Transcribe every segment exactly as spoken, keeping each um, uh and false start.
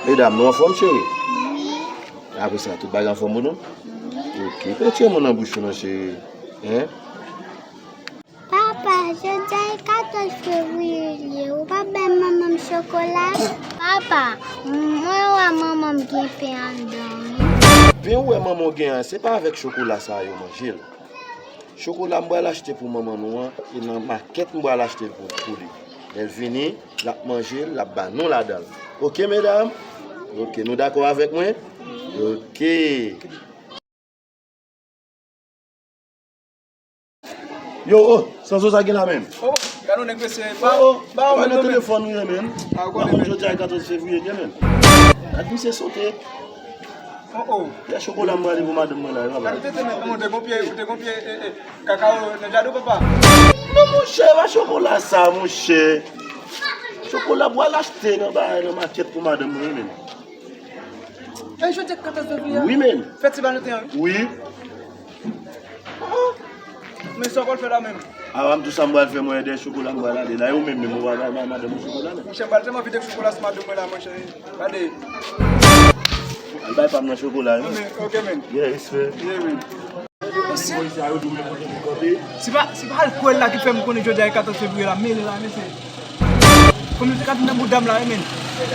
Medam, nou anfòm, cheri? Wi. Apre sa, tout bagay anfòm pou nou? Wi. Ok. Retire men w nan bouch ou non, cheri. Hein? Papa, jodi a e katòz fevriye l ye, ou pa bay manman m chokola? Papa, mwen wè manman m gen pen anndan wi. Pen ou wè manman w gen an, se pa avèk chokola sa yo manje l. Chokola m pral achte pou manman nou an, e nan makèt m pral achte l pou, pou li. Lè l vini, l ap manje l, l ap ba nou ladan l. Ok, medam? Ok, nou dakò avèk mwen? Ok. Yo, oh, Sanzo, sa gen la menm? Oh, gade yon nèg mesye, ba, oh, oh, ba, ba nan telefòn ou ye, menm. Ah, ou konnen, menm. Jodi a e katòz fevriye, ye, menm. Gad misye sote. Oh, oh. Lè chokola m prale pou madanm mwen la, e papa. Gade tete, menm, ou te gon pye, ou te gon pye, eh, eh, kakao nan djado, papa. Non, monchè, pa chokola sa, monchè. Chokola pou al achte nan bagay, nan makèt pou madanm mwen, menm. E jodi a katòz fevriye a? Wi, menm. Fèt Sen Valanten an, wi. Wi. Men sa w pral fè la menm? Awa, m tou sa m pral fè, mwen, de chokola m pral ale la. E ou menm, menm, ou pral bay madanm ou chokola, menm? Monchè, m pral tèlman vide chokola sou madanm mwen la, monchè. Gade. Al bay pa m nan chokola, wi. Men, ok, men. Yeah, respè. Yeah, men. Se pa, se pa alkòl la ki fè m konnen jodi a e katòz fevriye la, mele la, mesye. Kòm yo te ka vin nan bouda m la, wi, men. Mwen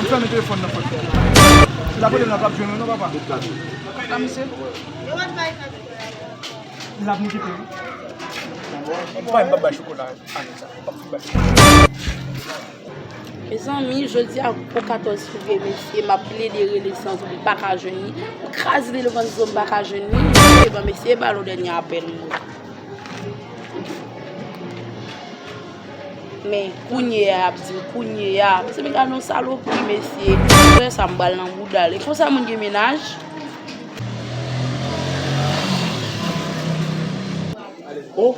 fèmen telefòn nan fòt. Se la kote m la p ap jwenn ou non, papa. Papa, misye. L ap nou kite, wi. Mwen pa, m p ap bay chokola. Mezanmi, jodi a gwo katòz fevriye, mesye, m ap plede rele Sanzo, m pa ka jwenn li. M kraze telefòn Sanzo, m pa ka jwenn li. Epa, mesye, ba l yon dènye apèl, mwen. Men, kounye a, y ap di m, kounye a. Mesye, men gade yon salopri, mesye. Frè sa, m pral nan bouda l. E konsa moun gen mennaj? Oh,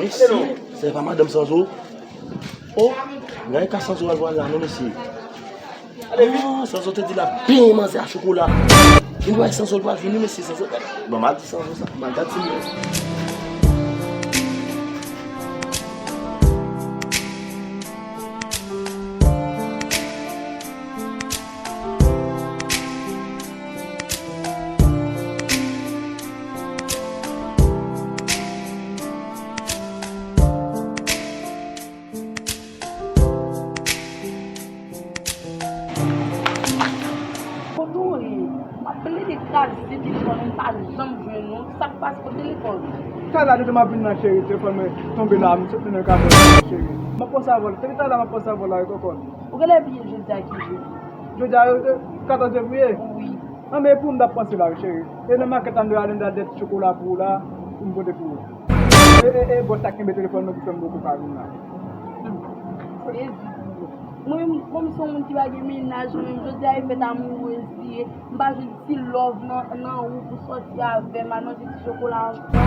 mesye, se pa madanm Sanzo? Oh, gade ka Sanzo al pral la non, mesye. Ah, Sanzo te di l ap benyen manzè a chokola. Vin wè Sanzo l pral vini, mesye, Sanzo. Bon, m al di Sanzo sa, m al gad si m wè. Kote w ye? M ap plede kraze telefòn ou, m pa janm jwenn ou. Sa k pase, kote telefòn ou? Talè depi m ap vin nan, cheri, telefòn mwen tonbe la, m sot nan kabòn, cheri. M ap panse avè w. Se talè m ap panse avè w la, wi, kòkòn. Ou genlè bliye jodi a ki jou? Jodi a, e, katòz fevriye? Wi. Anben, e pou ou m t ap panse la, wi, cheri. E nan makèt la, m te ale, m te al dèt chokola pou ou la, pou m pote pou ou. E, e, e, bòs la kenbe telefòn mwen ki fè m poko ka vin la. Hmm. Sezi pou ou. Mwen, mwen, m se yon moun ki pa gen mennaj, mwen menm, jodi a e fèt amourez li ye. M pa jwenn ti love nan, nan ou pou sòti avè m, al manje ti chokola ansanm.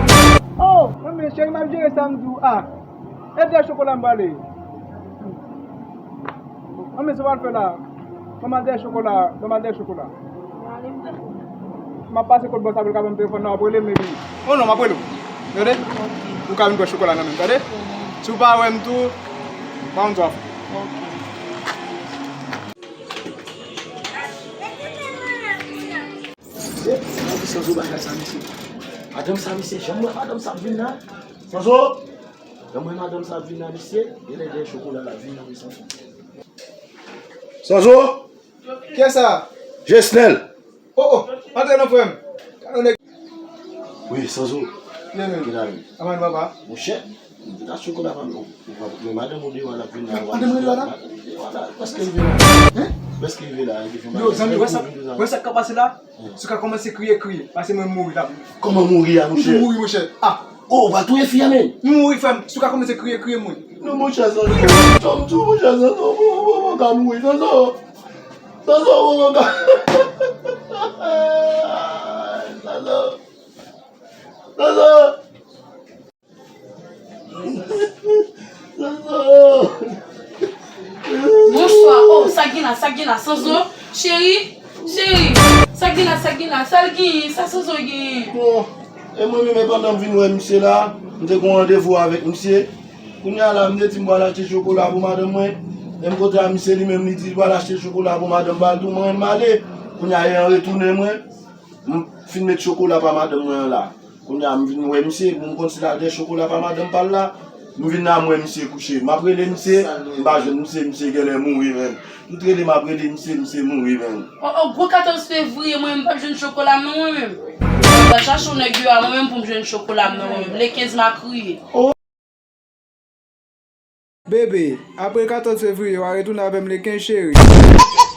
Oh! Anben, cheri, m ap jere sa, m di w, ah! E dèyè chokola m prale. Anben, sa w al fè la? Ban m al dèyè chokola, ban m al dèyè chokola. M ap pase kot bòs la pou l ka ban m telefòn nan, w ap rele m epi. Oh non, m ap rele w. Tande? Ou ka vin pran chokola nan men m, tande? Si w pa wè m tou, ban m dwa. Sanzo bagay sa, mesye. Madanm sa, mesye, janm wè madanm sa ap vin la. Sanzo! Janm wè madanm sa ap vin la, mesye. Genlè dèyè chokola la vin nan, mesye. Sanzo! Kiyès sa? Jesnel! Oh, oh, antre non, frè m. Gade yon nèg. Wi, Sanzo. Ki la wi? Aman papa. Monchè, m te ta chokola pa m. Men madanm ou deyò la vin la. Madanm ou deyò la? Madanm ou deyò la, prèske rive la. Hein? Prèske rive la, li vin. Yo, zanmi, wè sa, wè sa k ap pase la? Si w ka kòmanse kriye, kriye. Pase mwen mouri la. Kòman mouri a, monchè? M tou mouri, monchè. Ah! Oh, ou pral touye fi a, menm? M mouri, frè m. Si w ka kòmanse kriye, kriye mwen. Non, monchè, Sanzo. M tou, monchè, Sanzo. Ou, ou, ou, ou ka mouri, Sanzo. Sanzo, ou, ou ka. Sanzo. Sanzo. Bonswa. Oh, sa k gen la, sa k gen la, Sanzo? Cheri, cheri, sa k gen la, sa k gen la, sa l genyen, sa Sanzo genyen? Bon, e mwen menm, e pandan m vin wè misye la, m te gon randevou avèk misye. Kounye a la, m te di m pral achte chokola pou madanm mwen. Menm kote a, misye li menm, li di li pral achte chokola pou madanm pa l tou, mwen, m ale. Kounye a, e an retounen mwen, m fin met chokola pa madanm mwen an la. Kounye a, m vin wè misye, pou m konn si l al dèyè chokola pa madanm pa l la. M vin la, m wè misye kouche. M ap rele misye, m pa jwenn misye, misye genlè mouri menm. Tout rele m ap rele misye, misye mouri menm. O, o, gwo katòz fevriye, mwen menm, m p ap jwenn chokola m nan mwen menm. M pral chache yon nèg yo a mwen menm pou m jwenn chokola m nan mwen menm. Le kenz m a kriye. Bebe, apre katòz fevriye, w a retounen avè m le kenz, cheri.